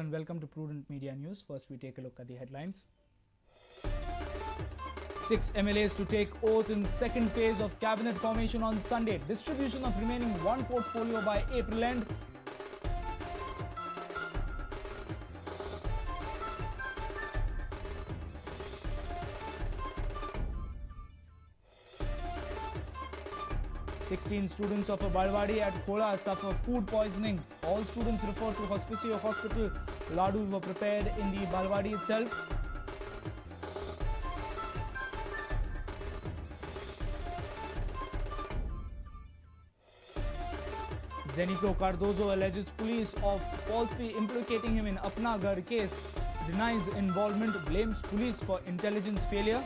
and welcome to Prudent Media News. First, we take a look at the headlines. 6 MLAs to take oath in second phase of cabinet formation on Sunday. Distribution of remaining one portfolio by April end. 16 students of a Balwadi at Khola suffer food poisoning. All students referred to Hospicio Hospital. Ladus were prepared in the Balwadi itself. Zenito Cardozo alleges police of falsely implicating him in Apna Ghar case. Denies involvement, blames police for intelligence failure.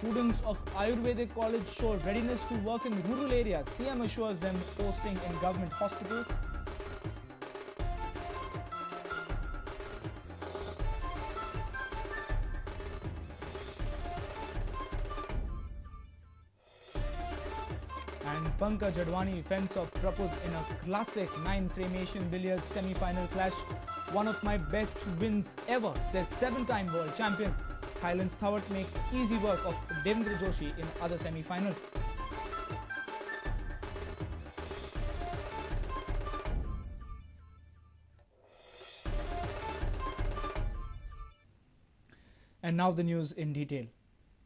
Students of Ayurvedic College show readiness to work in rural areas. CM assures them posting in government hospitals. And Pankaj Advani fends off Prabodh in a classic 9-frame Asian Billiards semi-final clash. One of my best wins ever, says 7-time world champion. Thailand's Thawat makes easy work of Devendra Joshi in other semi-final. And now the news in detail.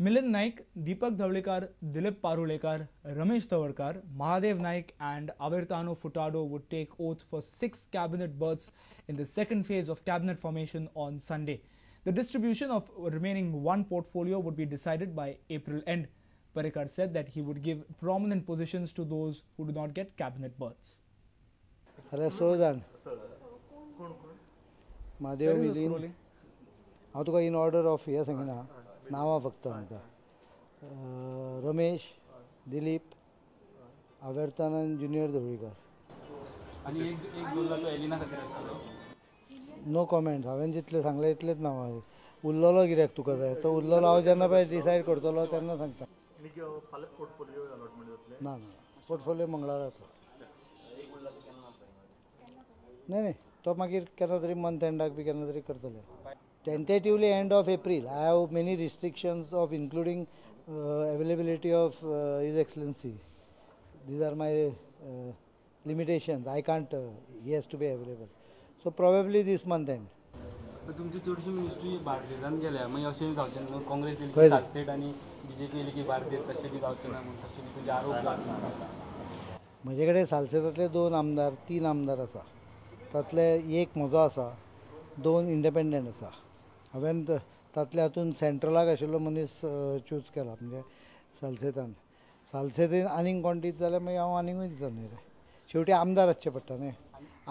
Milind Naik, Deepak Dhavalikar, Dilip Parulekar, Ramesh Tawadkar, Mahadev Naik and Avertano Furtado would take oath for 6 cabinet berths in the second phase of cabinet formation on Sunday. The distribution of remaining one portfolio would be decided by April end. Parrikar said that he would give prominent positions to those who do not get cabinet berths. Mahadev Milind, हांव तुका in order of हें सांगिना, नांवां फक्त आमकां. Ramesh, Dilip, Avertanand junior Dhavalikar. No comment. हांवें जितलें सांगलें तितलेंच नांवां. उरलेलो कित्याक तुका जाय तो उरलेलो हांव जेन्ना पळय डिसायड करतलो तेन्ना सांगता. ना ना, पोर्टफोलियो मंगळारा आसा. न्हय न्हय, तो मागीर केन्ना तरी मंथ एंडाक बी केन्ना तरी करतले. Tentatively end of April. I have many restrictions of including availability of His Excellency. These are my limitations. I can't, he has to be available. So probably this month end. तुमची चडशी ministry बार्देजान गेल्या, मागीर अशें जावचें ना काँग्रेस येयली की सालसेट आनी बीजेपी येयली की बार्देज, तशें बी जावचें ना म्हूण तशें बी तुमचे आरोप जाता. म्हजे कडेन सालसेटांतले 2 आमदार 3 आमदार आसा. तांतले एक म्हजो आसा, 2 इंडिपेंडंट आसा. हांवें तांतल्या हातून सेंट्रलाक आशिल्लो मनीस चूज केला, म्हणजे सालसेतान. सालसेतीन आनीक कोण दीत जाल्यार मागीर हांव आनीकूय दिता न्ही रे. शेवटी आमदार आसचे पडटा न्ही.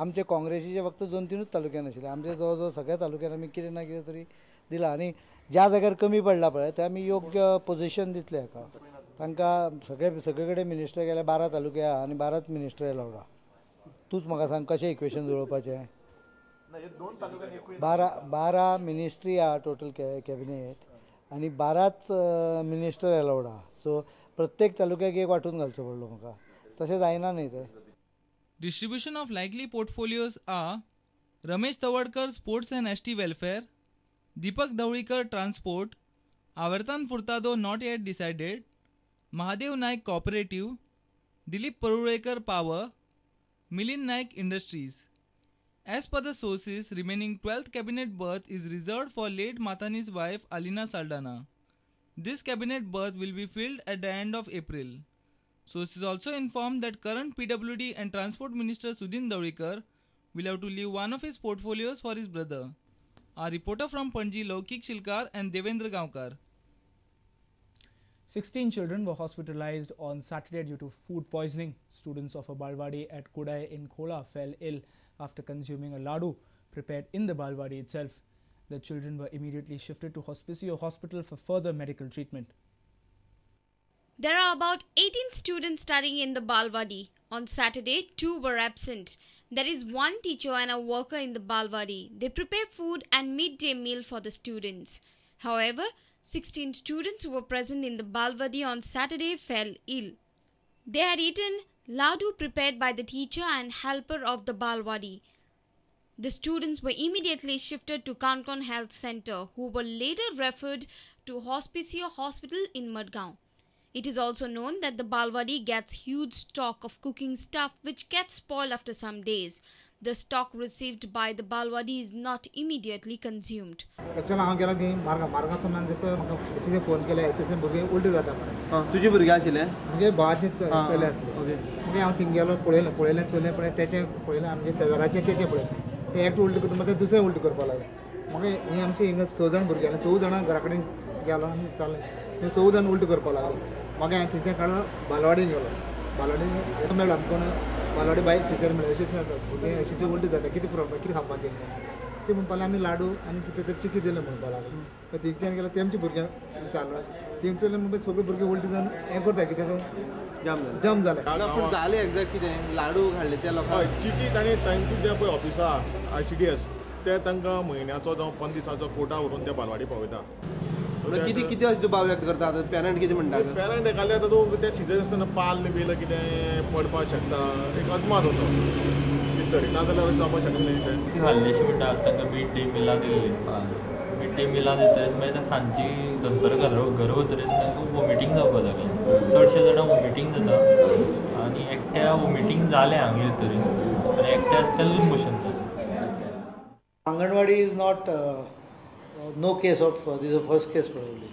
आमचे काँग्रेसीचे फक्त 2-3 तालुक्यान आशिल्ले, आमचे जवळ जवळ सगळ्या तालुक्यान आमी कितें ना कितें तरी दिलां. आनी ज्या जाग्यार कमी पडला पळय थंय आमी योग्य पोजिशन दितले हाका. तांकां सगळे सगळे कडेन मिनिस्टर गेले, 12 तालुके आहा आनी 12 मिनिस्टर एलावड आहा. तूंच म्हाका सांग कशें इक्वेशन जुळोवपाचें. 12 मिनिस्ट्री आहा टोटल कॅबिनेट आनी 12 मिनिस्टर एलावड आहा. सो प्रत्येक तालुक्याक एक वांटून घालचो पडलो म्हाका. तशें जायना न्ही तें. Distribution of likely portfolios are Ramesh Tawadkar Sports and ST Welfare, Deepak Dhavalikar Transport, Avertano Furtado not yet decided, Mahadev Naik Cooperative, Dilip Parulekar Power, Milind Naik Industries. As per the sources, remaining 12th cabinet berth is reserved for late Mathani's wife Alina Saldana. This cabinet berth will be filled at the end of April. Sources also informed that current PWD and Transport Minister Sudin Dhavalikar will have to leave one of his portfolios for his brother. Our reporter from Panji, Laukik Shilkar and Devendra Gaonkar. 16 children were hospitalized on Saturday due to food poisoning. Students of a Balwadi at Kudai in Khola fell ill after consuming a ladu prepared in the Balwadi itself. The children were immediately shifted to Hospicio Hospital for further medical treatment. There are about 18 students studying in the Balwadi. On Saturday, 2 were absent. There is one teacher and a worker in the Balwadi. They prepare food and midday meal for the students. However, 16 students who were present in the Balwadi on Saturday fell ill. They had eaten laddu prepared by the teacher and helper of the Balwadi. The students were immediately shifted to Canacona Health Center, who were later referred to Hospicio Hospital in Madgaon. It is also known that the Balwadi gets huge stock of cooking stuff which gets spoiled after some days. The stock received by the Balwadi is not immediately consumed. Actually हांव गेलो की मार्गासून जसो म्हाका ACC phone केले, ACC भुरगीं उल्टी जाता म्हणून. तुजी भुरगीं आशिल्ले? म्हणजे भावाचे चले आसले. मागीर हांव थिंग गेलो, पळयलें पळयलें चले पळय तेचें पळयलें, आमगे शेजाराचें तेचें पळयलें, ते एकटो उल्टी करता मागीर दुसरें उल्टी करपाक लागलें. मागीर ही आमची हिंगा 6 जाण भुरगीं आसलीं, 6 जाणां घरा कडेन गेलो आनी चाललें, 6 जाण उल्टी करपाक लागले. मागीर हांवें थंयच्यान काडलो, बालवाडीन गेलो. बालवाडीन मेळ्ळो आमकां कोण बालवाडी बाय टिचर मेळ्ळी, अशें जाता भुरगीं अशें उल्टी जाता, कितें प्रॉब्लम, कितें खावपाचें तें म्हणपाक लागले. आमी लाडू आनी कितें तरी चिकी दिलें म्हणपाक लागले. मागीर थंयच्यान गेलो, तेमच्या भुरग्यांक विचारलो, तेमचे म्हणपाक सगळीं भुरगीं उल्टी जावन हें करता कितें जाम जालें. पूण जालें एग्जॅक्ट कितें? लाडू हाडले त्या लोकांक, चिकी तांणी तांची जे पळय ऑफिसा ICDS ते तांकां म्हयन्याचो जावं 15 दिसाचो कोटा व्हरून ते बालवाडी पावयता. कितें कितें अशें दुबाव व्यक्त करता आतां पेरंट? कितें म्हणटा पेरंट? एकाले आतां तूं तें सिजन आसतना पाल बील कितें पडपाक शकता, एक अदमास असो कितें तरी, नाजाल्यार अशें जावपाक शकना न्ही तें. खाल्लें अशें म्हणटा, तांकां मिड डे मिलां दिल्लीं, मिड डे मिलां दितकीर मागीर ते सांजची दनपरां घर वतकीर तांकां वॉमिटींग जावपाक लागलें. चडशे जाणां वॉमिटींग जाता आनी एकट्या वॉमिटींग जालें हांगा येतकीर आनी एकट्या आसता लूज मोशन जालें. Anganwadi is not no case of this is first case probably.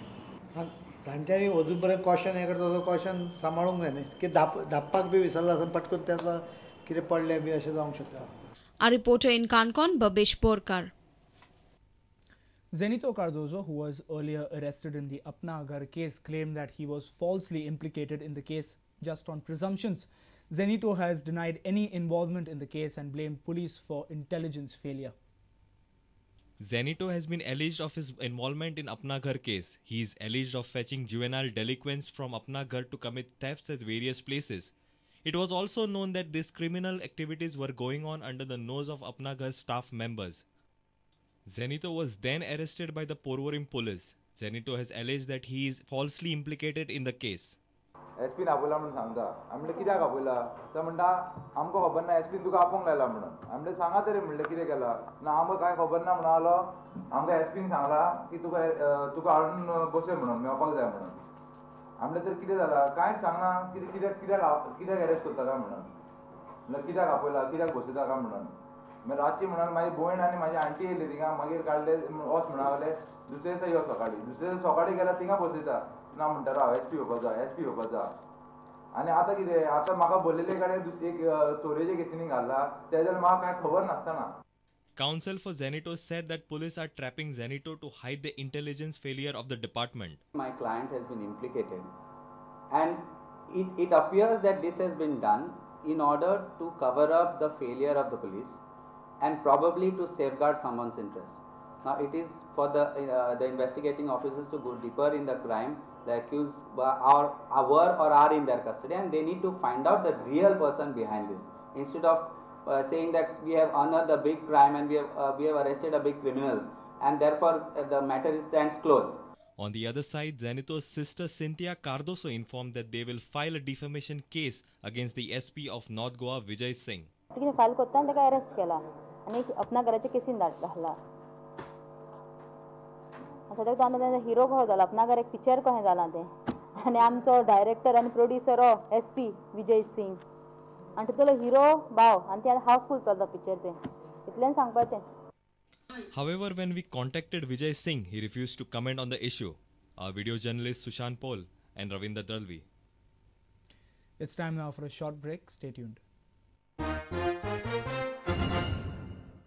तांच्यांनी अजून पर्यंत कॉशन हें करता तो कॉशन सांबाळूंक जाय न्ही, की धापपाक बी विसरला आसून पटकून ताका कितें पडलें बी अशें जावंक शकता. Our reporter in Canacona, Babesh Borkar. Zenito Cardozo, who was earlier arrested in the Apna Ghar case, claimed that he was falsely implicated in the case just on presumptions. Zenito has denied any involvement in the case and blamed police for intelligence failure. Zenito has been alleged of his involvement in Apna Ghar case. He is alleged of fetching juvenile delinquents from Apna Ghar to commit thefts at various places. It was also known that these criminal activities were going on under the nose of Apna Ghar staff members. Zenito was then arrested by the Porvorim police. Zenito has alleged that he is falsely implicated in the case. SP आपयला म्हणून सांगता, आमी कित्याक आपयला? तो म्हणटा आमकां खबर ना, एसपीन तुका आपोवंक लायला म्हणून. आमी सांगा तरी म्हणलें कितें केलां ना, आमकां कांय खबर ना म्हणून आलो, आमकां एसपीन सांगला की तुका तुका हाडून बसय म्हणून, मेळपाक जाय म्हणून. आमलें तर कितें जालां कांयच सांगना, कितें कित्याक कित्याक कित्याक अरेस्ट करता काय म्हणून, म्हणल्यार कित्याक आपयला, कित्याक बसयता काय म्हणून. मागीर रातची म्हणून म्हाजी भयण आनी म्हाजी आंटी येयली, थिंगा मागीर काडले वच म्हणून लागले. दुसरे दिसा यो सकाळी, दुसरे दिसा सकाळी गेल्यार थिंगा बसयता ना म्हणटा राव एसपी येवपाचो, एसपी येवपाचो. आनी आतां कितें, आतां म्हाका बरयल्ले कडेन एक चोरयेच्या केसीनी घाल्ला, तेज्या म्हाका कांय खबर नासतना. Counsel for Zenito said that police are trapping Zenito to hide the intelligence failure of the department. My client has been implicated and it appears that this has been done in order to cover up the failure of the police and probably to safeguard someone's interest. Now it is for the investigating officers to go deeper in the crime. The accused were or are in their custody and they need to find out the real person behind this, instead of saying that we have unearthed a big crime and we have arrested a big criminal and therefore the matter stands closed. On the other side, Zenito's sister Cynthia Cardoso informed that they will file a defamation case against the SP of North Goa, Vijay Singh. File करता ताका arrest केला आनी अपना घराच्या casein घाला. सद्याक तो आतां हिरो कसो जाला, अपना घर एक पिक्चर कशें जालां तें, आनी आमचो डायरेक्टर आनी प्रोड्युसर हो SP Vijay Singh, आनी तितलो हिरो भाव, आनी ते हाउसफूल चलता पिक्चर तें, इतलें सांगपाचें. However, when we contacted Vijay Singh, he refused to comment on the issue. Our video journalist Sushant Paul and Ravinder Dalvi. It's time now for a short break. Stay tuned.